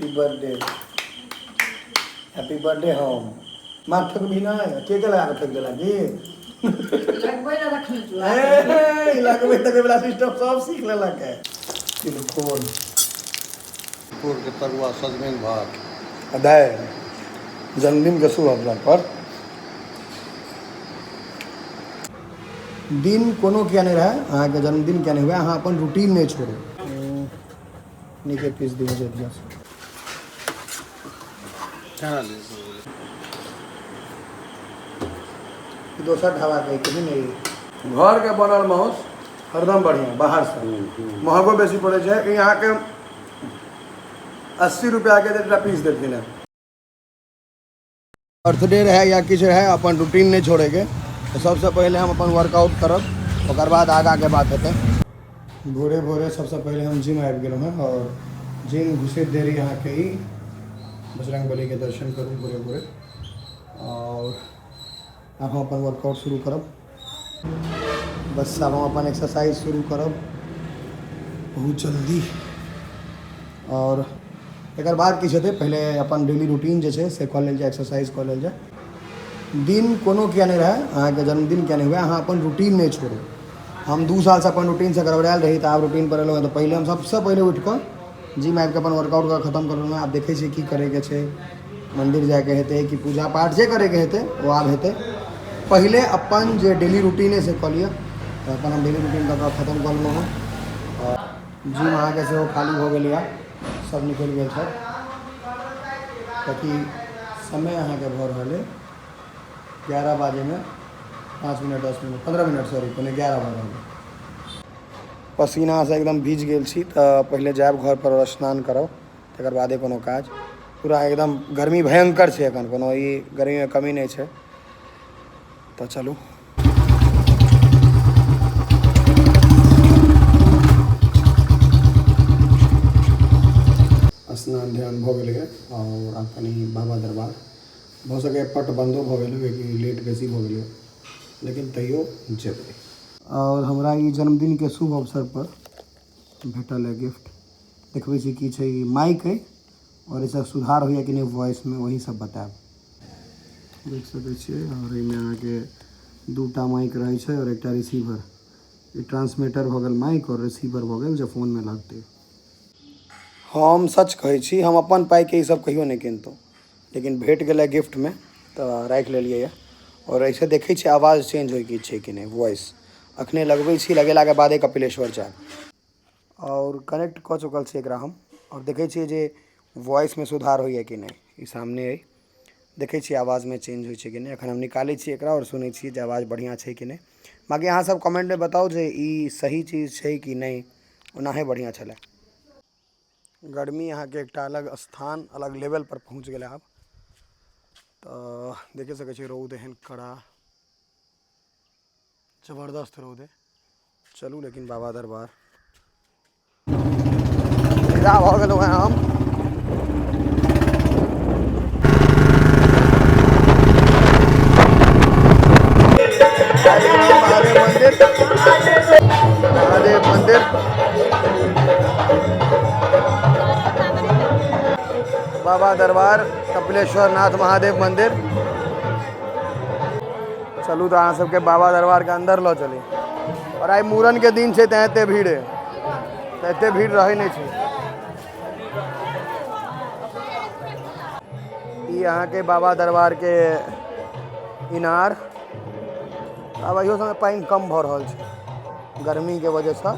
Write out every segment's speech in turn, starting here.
Happy birthday, happy birthday. हम मार ठकबी नहि, के के लगा कऽ ठकि देला की? लगबै लए रखने छौ। ए, ई लगबै तकबै वला सिस्टम सब सीख लेलक है। तिलकोर तिलकोर के तरुआ, सजमनि भात आ दालि। जन्मदिन के शुभ अवसर पर, दिन कोनो किया नहि रहै, अहाँके जन्मदिन किया नहि हुए, अहाँ अपन रूटीन नहि छोड़ू। नीके पीस दियौ जे दियौ। दोसर ढाबा के कभी नहीं। घर के बनल मांस हरदम बढ़िया, बाहर से महगो बेसी पड़ै छै। ई अहाँके 80 रुपया के एकटा पीस देलखिन हेँ। बर्थडे रहै या किछु रहै, अपन रूटीन नहि छोड़ैके। तऽ सबसँ पहिले हम अपन वर्कआउट करब, ओकर बाद आगाँके बात हेतै। भोरे भोरे सबसँ पहिले हम जिम आबि गेलहुँ हेँ आओर जिम घुसैत देरी अहाँके ई बजरंग बलीके दर्शन करू भोरे भोरे। आओर आब हम अपन वर्कआउट शुरू करब। बस आब हम अपन एक्सरसाइज शुरू करब बहुत जल्दी आओर एकर बाद किछु हेतै। पहिले अपन डेली रूटीन जे छै से कऽ लेल जाय, एक्सरसाइज कऽ लेल जाय। दिन कोनो किया नहि रहै, अहाँके जन्मदिन किया नहि हुए, अहाँ अपन रूटीन नहि छोड़ू। हम 2 सालसँ अपन रूटीनसँ गड़बड़ायल रही, तऽ आब रूटीन पर एलहुँ। तऽ पहिले हम सबसँ पहिले उठि कऽ जिम आबि कऽ अपन वर्कआउट कऽ खतम करलहुँ। आब देखै छियै की करैके छै, मन्दिर जाइके हेतै कि पूजा पाठ जे करैके हेतै ओ आब हेतै। पहिले अपन जे डेली रूटीन अइ से कऽ लिअ। तऽ अपन हम डेली रूटीन कऽ कऽ खतम कऽ लेलहुँ हँ। जिम अहाँके सेहो खाली भऽ गेलैए, सब निकलि गेल छथि, कियाकि समय अहाँके भऽ रहल अइ 11 बाजैमे 5 मिनट, 10 मिनट, 15 मिनट, सॉरी, 10:45 भऽ रहल अइ। पसीनासँ एकदम भीज गेल छी, तऽ पहिले जायब घर पर स्नान करब, तकर बादे कोनो काज। पूरा एकदम गर्मी भयंकर छै एखन, कोनो ई गर्मीमे कमी नहि छै। तऽ चलू। स्नान ध्यान भऽ गेलैए आओर आब कनि बाबा दरबार। भऽ सकैए पट बन्दो भऽ गेल होय, कि लेट बेसी भऽ गेलै, लेकिन तैयो जेबै। आओर हमरा ई जन्मदिनके शुभ अवसर पर भेटल है गिफ्ट। देखबै छी की छै। ई माइक अइ आओर एहिसँ सुधार होइए कि नहि वॉइसमे, वही सब बतायब। देख सकै छियै, आओर एहिमे अहाँके 2टा माइक रहै छै आओर एकटा रिसीवर। ई ट्रांसमीटर भऽ गेल माइक आओर रिसीवर भऽ गेल जे फोनमे लगतै। हम सच कहै छी, हम अपन पाइके ई सब कहियो नहि किनतहुँ, लेकिन भेट गेलै गिफ्टमे तऽ राखि लेलियै। आओर एहिसँ देखै छियै आवाज चेंज होइ कि छै कि नहि वॉइस। अखने लगबै छी, लगेलाके बादे कपिलेश्वर जायब। आओर कनेक्ट कऽ चुकल छी एकरा हम आओर देखै छियै जे वॉइसमे सुधार होइए कि नहि। ई सामने अइ, देखै छियै आवाजमे चेंज होइ छै कि नहि। एखन हम निकालै छी एकरा आओर सुनै छियै जे आवाज बढ़िआँ छै कि नहि। बाँकी अहाँ सब कमेन्टमे बताउ जे ई सही चीज छै कि नहि, ओनाहे बढ़िआँ छलै। गर्मी अहाँके एकटा अलग स्थान, अलग लेवल पर पहुँच गेलै आब। तऽ देखे सकै छियै रौद एहन कड़ा, जबरदस्त रौद है। चलू लेकिन बाबा दरबार विदा भऽ गेलहुँ हेँ हम। महादेव मंदिर, महादेव मंदिर, बाबा दरबार, कपिलेश्वर नाथ महादेव मंदिर। चलू तऽ अहाँ सबके बाबा दरबार के अंदर लऽ चली। और आइ मूड़न के दिन छै, तें एते भीड़ है, तऽ एते भीड़ रहै नहि छै। ई अहाँके बाबा दरबार के इनार। आब अहियो समय पानि कम भऽ रहल छै गर्मी के वजहसँ।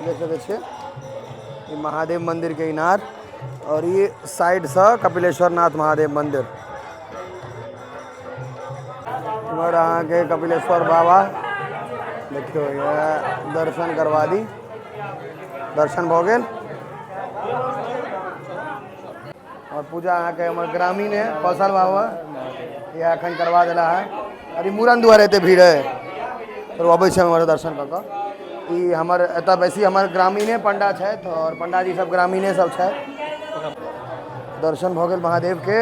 देख सकै छियै, ई महादेव मंदिर के इनार और ई साइड से कपिलेश्वर नाथ महादेव मंदिर। इम्हर अहाँके कपिलेश्वर बाबा। देखियौ, इएह दर्शन करवा दी। दर्शन भऽ गेल और पूजा अहाँके हमर ग्रामीण है कौशल बाबा, इएह एखन करवा देला है। और ई मूड़न दुआरे एते भीड़ है। चलू, अबै छी हमर दर्शन कऽ कऽ। ई हमर एतऽ बेसी हमर ग्रामीणे पंडा छथि और पंडाजी सब ग्रामीणे सब छथि। दर्शन भऽ गेल महादेव के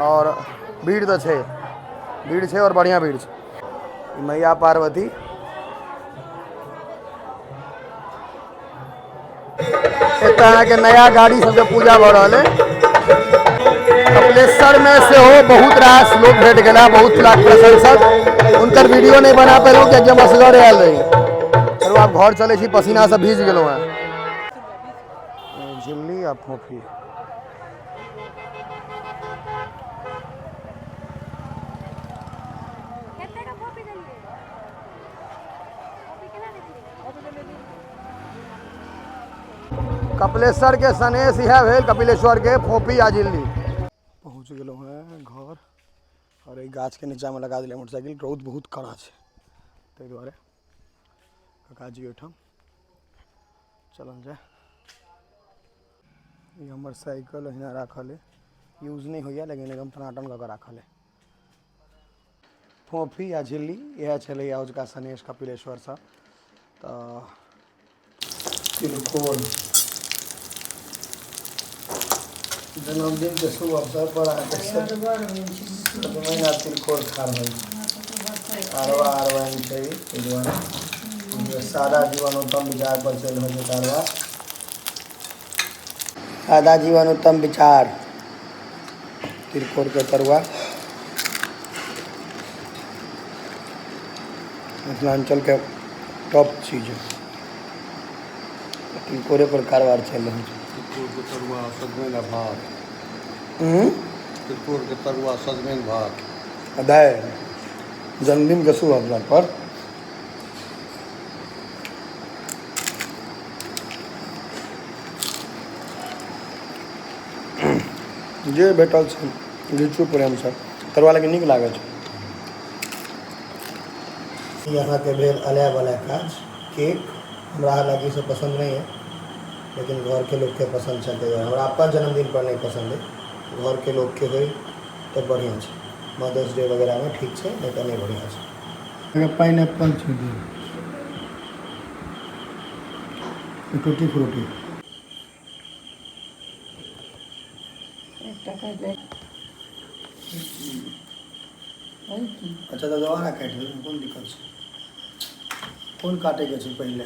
और भीड़ तऽ छै, भीड़ छै और बढ़िआँ भीड़ छै। ई मैया पार्वती। एतऽ अहाँके नया गाड़ी सबके पूजा भऽ रहल है। कपिलेश्वर में सेहो बहुत रास लोग भेट गेला, बहुत लाख प्रशंसक। हुनकर वीडियो नहीं बना पेलहुँ कियाकि हम असगरे आयल रही। चलू आब घर चलै छी, पसीना से भीज गेलहुँ हेँ। झिल्ली आ फोफी। कपिलेश्वर के सनेश इएह भेल, कपिलेश्वर के फोफी आ झिल्ली। पहुँच गेलहुँ हेँ घर और एहि गाछके नीचाँमे लगा देलियै मोटरसाइकिल। रौद बहुत कड़ा छै ताहि दुआरे काकाजी ओहिठाम चलल जाय। ई हमर साइकिल ओहिना राखल अइ, यूज नहि होइए लेकिन एकदम टनाटन कऽ कऽ राखल अइ। फोफी आ झिल्ली इएह छलैए अजुका सनेश कपिलेश्वरसँ। तऽ तिलकोर जन्मदिन के शुभ अवसर पर अहाँके सजमनि आ तिलकोर खा रहल छी। अरवा अरवाइन छै ताहि दुआरे सादा जीवन उत्तम विचार पर चलि रहल छै कारवा। सादा जीवन उत्तम विचार, तिलकोर के तरुआ मिथिलांचल के टॉप चीज है। तिलकोरे पर कारोबार चलि रहल छै। तिलकोरके तरुआ सजमनि आ भात। तिलकोरके तरुआ सजमनि भात आ दालि जन्मदिन के शुभ अवसर पर। जे भेटल छै घिचू प्रेमसँ तरुआ, लेकिन नीक लागै छै। ई अहाँके भेल अलाय बलाय काज। केक हमरा हालाँकि ई सब पसन्द नहि अइ, लेकिन घरके लोकके पसन्द छनि ताहि दुआरे। हमरा अपन जन्मदिन पर नहि पसन्द अइ, घरके लोकके होइ तऽ बढ़िआँ छै। मदर्स डे वगैरहमे ठीक छै, नहि तऽ नहि बढ़िआँ छै। पाइन एप्पल छै, टूटी फ्रूटी। अच्छा तऽ दोबारा काटि देबै, कोन दिक्कत छै? कोन काटैके छै पहिले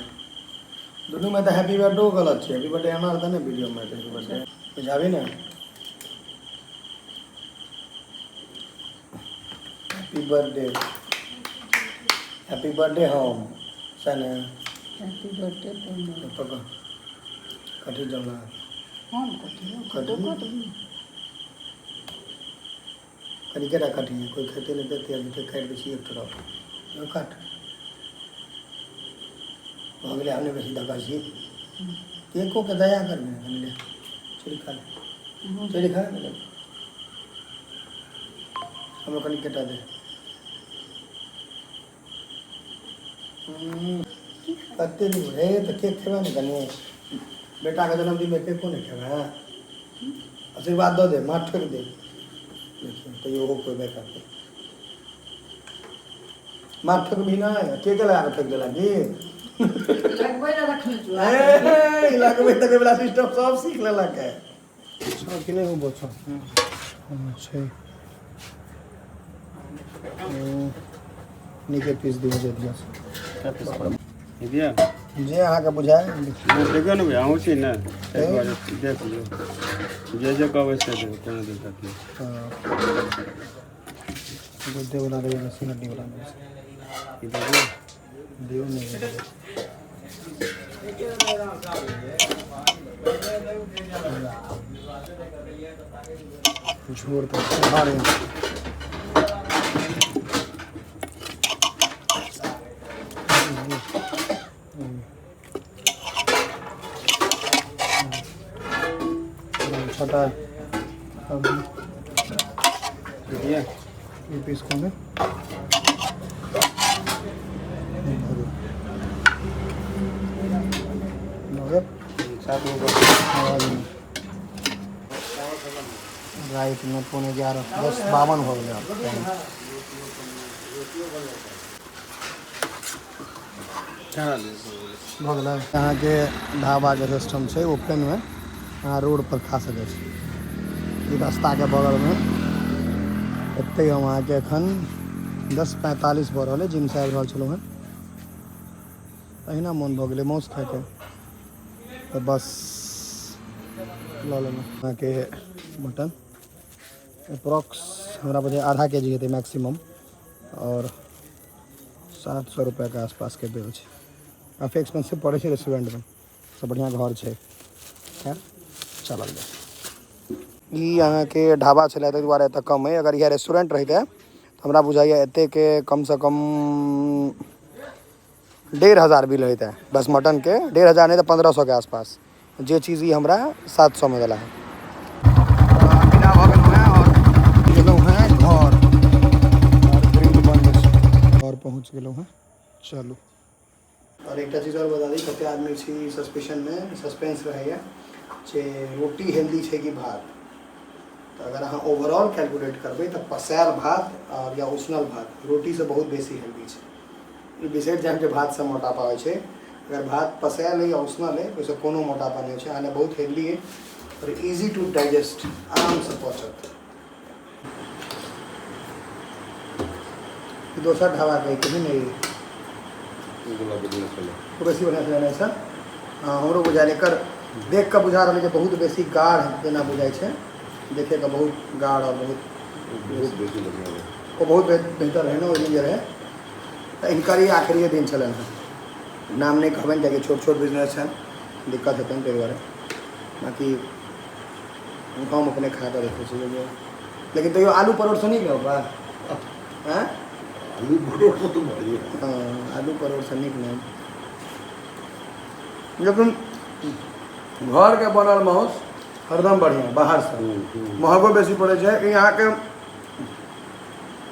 दुनूमे? तऽ हैप्पी बर्थडे गलत छै। हैप्पी बर्थडे हमरा तऽ नहि वीडियोमे हैप्पी बर्थडे बुझाबी ने। हैप्पी बर्थडे, हैप्पी बर्थडे हम सह ने। हैप्पी बर्थडे तो पकड़, कथी जमला? हम कथी कटबी? कटबी? कनि केटा कटियै, कोइ खेतै नहि देतै। झूठे काटि दै छी एक तरफ। यौ काट, भऽ गेलै, आब नहि बेसी धक्का छी। केको के दया करबै ने कनि। ले चोरी खा ले, चोरी खा ले। हमरो कनि केटा दे। कते दिन हे तऽ केक खेबै ने कनि? बेटाके जन्मदिनमे केको नहि खेबै? आशीर्वाद दऽ दे, माथ ठोकि दे। देखियौ तैयो ओहो कोइ करतै। माथ ठोकबही नहि? केके लगा कऽ ठोकि देलक की? लगबै लए रखने छौ। हे, लगबै तकबै वला सिस्टम सब सीख लेलक है। छौ कि नहि? हो छौ छै। नीके पीस दियौ जे दियौ। दिया। जे अहाँके बुझाय। देखियौ ने भैया, अहूँ छी ने, ताहि दुआरे देख लियौ। जे जे कहबै से देबै, कोनो दिक्कत नहि। गुद्देवला रहै, लस्सी हड्डीवला नहि। ई देबै। दियौ नहि। झोर तऽ भारी। छोटा दिया। ई पीस कऽ ने भऽ गेल। 7 गो। रातिमे 10:45, 10:52 भऽ गेलै आब टाइम। भऽ गेलै। अहाँके ढाबाके सिस्टम छै ओपनमे, अहाँ रोड पर खा सकै छी। ई रास्ताके बगलमे। एतै हम अहाँके एखन 10:45 भऽ रहल अइ। जिमसँ आबि रहल छलहुँ हेँ, अहिना मोन भऽ गेलै मासु खाइके, तऽ बस। लऽ लेलहुँ। अहाँके मटन अप्रोक्स हमरा बुझाइए आधा के जी हेतै मैक्सिमम, आओर 700 रुपैआके आसपासके बिल छै। काफी एक्सपेंसिव पड़ै छै रेस्टोरेंटमे, सब बढ़िआँ घर छै। खैर चलल जाय। ई अहाँके ढाबा छलै ताहि दुआरे एतऽ कम अइ, अगर इएह रेस्टोरेंट रहितै तऽ हमरा बुझाइए एतेकके कमसँ कम 1500 बिल होइतै बस मटनके, 1500 नहि तऽ 1500 के आसपास, जे चीज ई हमरा 700 में देला है। विदा भऽ गेलहुँ हेँ आओर गेलहुँ हेँ घर, आओर ग्रिल बंद छै, घर पहुँच गेलहुँ हेँ। चलू और एकटा चीज और बता दी, कते आदमी छी सस्पेशनमे, सस्पेंस रहैए जे रोटी हेल्दी छै कि भात। तऽ अगर अहाँ ओवरऑल कैलकुलेट करबै तऽ पसायल भात आओर या उसनल भात रोटीसँ बहुत बेसी हेल्दी छै। ई बिसरि जायब जे भातसँ मोटापा होइ छै, अगर भात पसायल अइ या उसनल अइ ओहिसँ कोनो मोटापा नहि होइ छै, अहाँ लए बहुत हेल्दी अइ आओर इजी टू डाइजेस्ट, आरामसँ पचत। ई दोसर ढाबाके अइ केहन अइ? बेसी बढ़िआँ छलै नहि सर? हँ हमरो बुझायल, एकर देख कऽ बुझा रहल जे बहुत बेसी गाढ़ जेना बुझाइ छै, देखेके बहुत गाढ़ आओर बहुत बेसी बढ़िआँ रहै। ओ बहुत बेहतर रहै ने ओहि दिन जे रहै। तऽ हिनकर ई आखिरिये दिन छलनि हेँ, नाम नहि कहबनि कियाकि छोट छोट बिजनेस छनि, दिक्कत हेतनि ताहि दुआरे। बाँकी हम अपने खा कऽ देखै छी, लेकिन तैयो आलू परोड़सँ नीक ने पप्पा? आँय आलू परोड़ तऽ बढ़िआँ। हँ आलू परोड़सँ नीक नहि, लेकिन घरके बनल माउस हरदम बढ़िआँ, बाहरसँ महगो बेसी पड़ै छै। ई अहाँके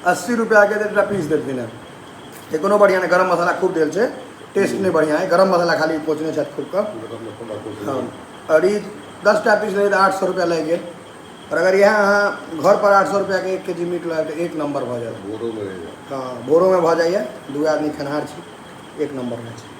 80 रुपैआके एकटा पीस देलखिन हेँ, कोनो बढ़िआँ नहि, गरम मसाला खूब देल छै, टेस्ट नहि बढ़िआँ हइ, गरम मसाला खाली कोचने छथि खूब कऽ। हँ आओर ई 10टा पीस रहै तऽ 800 रुपैआ लागि गेल, आओर अगर इएह अहाँ घरपर 800 रुपैआके 1 केजी मीट लऽ तऽ 1 नम्बर भऽ जायत। भोरोमे। हँ भोरोमे भऽ जाइए, 2 आदमी खेनिहार छी, 1 नम्बर भऽ छै।